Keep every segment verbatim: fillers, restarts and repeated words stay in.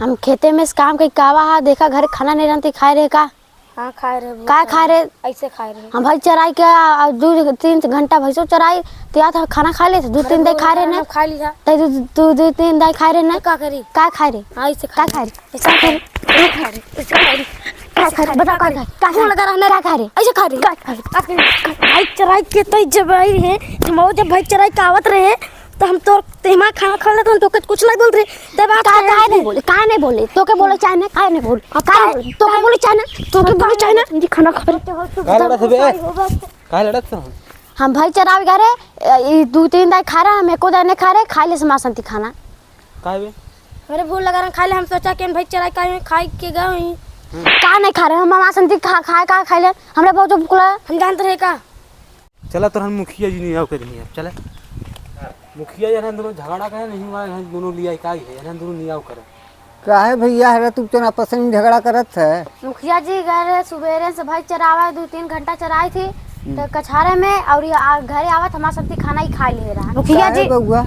हम खेते में से काम कइ कावा हा, देखा घरे खाना नहीं रहती, खाए रहे का? हाँ, खाए रहे, भूख का लगा। खाए रहे? ऐसे खाए रहे। हम भाई चराई के, आ, आ, दू तीन घंटा भैंसो चराई, तो याद है खाना खा ले, दू अरे तीन दाई भूख खा रहे लगा, ना। हम खा लिया। तो दू, दू, दू तीन दाई खा रहे ना। तो का करी? का खाए रहे? हाँ, ऐसे का खा खाए रहे। रहे? ऐसे खा रहे। ऐसे खा रहे। ऐसे खा रहे। का खाए रहे? बताओ, का खाए रहे? का खाए रहे? लगा रहा है। का खाए रहे? ऐसे खा रहे। का खाए रहे? का खाए रहे? भाई चराई के तो जब आई है, हम वो जब भाई चराई के आवत रहे, तो हम तो तेमा खाना खा लेते, हम तो कुछ, कुछ नहीं बोल रहे। तब आप का, कहे काहे थे? नहीं बोले? काहे नहीं बोले? तोके बोले चाहे ना, काहे नहीं बोले? आप काहे काहे? नहीं? तोके बोले चाहे ना, तोके बोले चाहे ना। जी, खाना खा रहे। का लड़त हबे? काहे लड़त हो? हम भाई चरावे गए रहे, ए, ई दू तीन दाई खा रहा, हम एको दाई नहीं खा रहे, खाए ले से माँ संती खाना। काहे बे? अरे भूख लगा रहा, खाए ले, हम सोचा कि हम भाई चराई का खाए के गए ही। का नहीं खा रहे? हम माँ संती खा, खाए का खाए ले? हमरे बहुत भूख लगा। हम जानत रहे का? चला, तोहन मुखिया जी नियाव के रही अब, चला। मुखिया जी, इन्हन दोनों झगड़ा करे नहीं हुआ, इन्हन दोनों लिया का ही है, इन्हन दोनों नियाव करे। काहे भैया, हरे तू चना पसंद झगड़ा करत है? मुखिया जी, घर सुबेरे से भाई चरावे, दू तीन घंटा चराई थी, हम्म। तो कछारे में, और ये आ, घरे आवत हमार संती खाना ही खा ले रहा। मुखिया काहे जी, बउआ?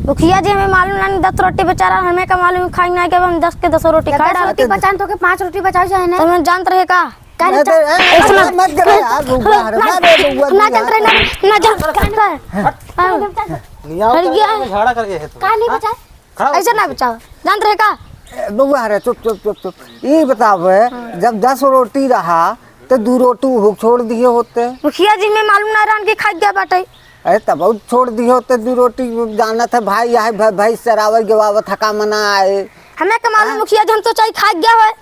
मुखिया जी, हमें मालूम नहीं, दस रोटी बचा रहा, हमें का मालूम, खाई नहीं के हम दस के दस रोटी खा दस डाल। रोटी बचा, तो के पाँच रोटी बचाओ चाहे नहीं। तो हमें जानत रहे का? काहे नहीं बचा-, ए, ए, ऐसा मत करे यार, बउआ, अरे, ना, ना रे, बउआ, ना तू जानत यार। रहे, ना, ना जानत रहे। हाँ। नियाव हट गया। झगड़ा कर गए है तू। काहे नहीं हाँ? बचा? खड़ा हो ऐसे तू। ना बचाओ, जानत रहे का? ए, बउआ, अरे चुप, चुप, चुप, चुप। ई बतावे, हाँ। जब दस रोटी रहा, तो दू रोटी भूख छोड़ दिए होते। मुखिया जी, में मालूम ना रहन कि खाई गया बाटे। अरे, तब छोड़ दिए होते दू रोटी, जानत है भाई, यह भ-, भैंस चरावे गवा, थका मना आए। हमें का मालूम हाँ? मुखिया जी, हम तो चाहे खाई गया है।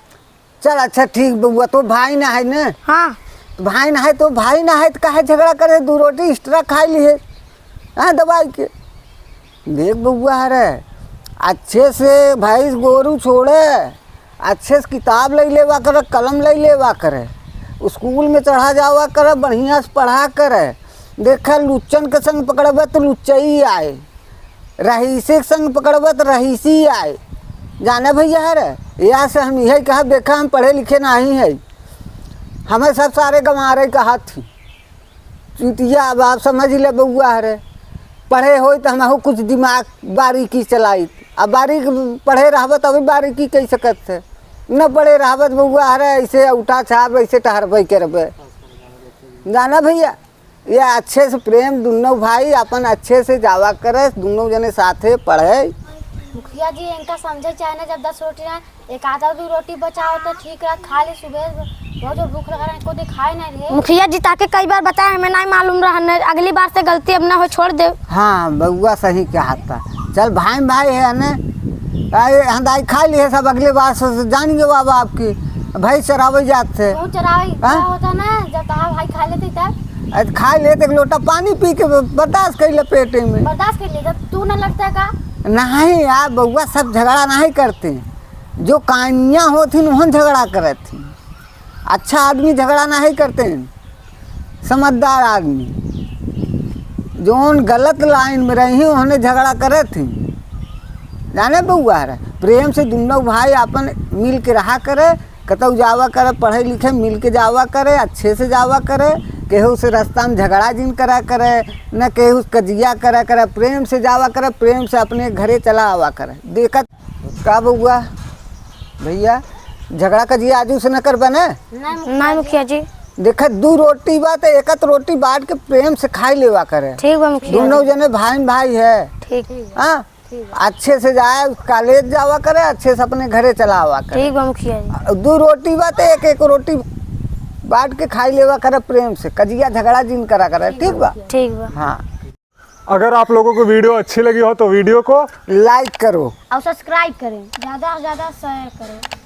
चल अच्छा ठीक बउआ, तो भाई ना है ना? हाँ। तो भाई ना है तो भाई ना है तो काहे झगड़ा करे, दू रोटी extra खाई लिए, हाँ, दबाई के। देख बउआ रे, अच्छे से भैंस गोरू छोड़े, अच्छे से किताब लइ लेवा करे, कलम लइ लेवा करे, स्कूल में चढ़ा जावा करे, बढ़िया से पढ़ा करे। देखा लुच्चन के संग पकड़बे तो लुच्चई आए, रहीसी के संग पकड़बे तो रहीसी आए। जाने भैया रे, या से हम यही कहा, देखा हम पढ़े लिखे नहीं है, हमें सब सारे गंवारे कहा थी। चुतिया, अब आप समझ ले बउआ रे, पढ़े होई तो हमहू कुछ दिमाग बारीकी चलाइत, अब बारीक पढ़े रहबे तभी बारीकी कह सकत है, न पढ़े रहबे तो बउआ रे ऐसे उठा छाप ऐसे टहरबे करबे। जाना भैया, ये अच्छे से प्रेम दुन्नो भाई अपन अच्छे से जावा करे, दुन्नो जने साथे पढ़े। मुखिया जी, इनका समझे चाहे ना, जब दस रोटी ना, एक आधा दू रोटी बचाओ तो ठीक रहा, खा ले सुबह, बहुत जोर भूख लगा रहा, इनको दिखाए ना रे। मुखिया जी, ताके कई बार बताए, हमें नहीं मालूम रहा, न, अगली बार से गलती अब ना हो, छोड़ दे। हाँ, बउआ सही कहा था। चल भाई, भाई है ने, आए, हम दाई खा लिए सब, अगले बार से जानेंगे बाबा आपकी, भाई चरावे जात थे। क्यों चरावे? हाँ? क्या होता ना, जब तहार भाई खा लेते तब? अरे खा लेते, एक लोटा पानी पी के बर्दाश्त कर ले पेटे में। बर्दाश्त कर ले, जब तू ना लड़ता का? नहीं यार बउआ, सब झगड़ा नहीं करते। जो कानिया होत हिन, उहन झगड़ा करत हिन। अच्छा आदमी झगड़ा नाहीं करते हैं, समझदार आदमी। जौन गलत लाइन में रही, उहने झगड़ा करत ही। जाने बउआ रे, प्रेम से दुन्नो भाई आपन मिल के रहा करे, कतऊ जावा करे, पढ़े लिखे मिल के जावा करे, अच्छे से जावा करे, केहू से रास्ता में झगड़ा जिन करा करे, न केहू से कजिया करा करे, प्रेम से जावा करे, प्रेम से अपने घरे चला आवा करे। देखत का बउआ, भैया, झगड़ा कजिया आजू से न करबे न? नहीं मुखिया जी। देखत दू रोटी बा त एकत रोटी बांट के प्रेम से खाई लेवा करे। ठीक बा मुखिया जी। दुन्नो जने भाई भाई है। ठीक। हाँ? ठीक बा। अच्छे से जाए, कॉलेज जावा करे, अच्छे से अपने घरे चला आवा करे। ठीक बा मुखिया जी। दू रोटी बा त एक एक रोटी बांट के खाई लेवा करे प्रेम से, कजिया झगड़ा जिन करा करे, ठीक बा? ठीक बा। हाँ। अगर आप लोगों को video अच्छी लगी हो तो video को like करो। और subscribe करें। ज्यादा से ज्यादा share करें।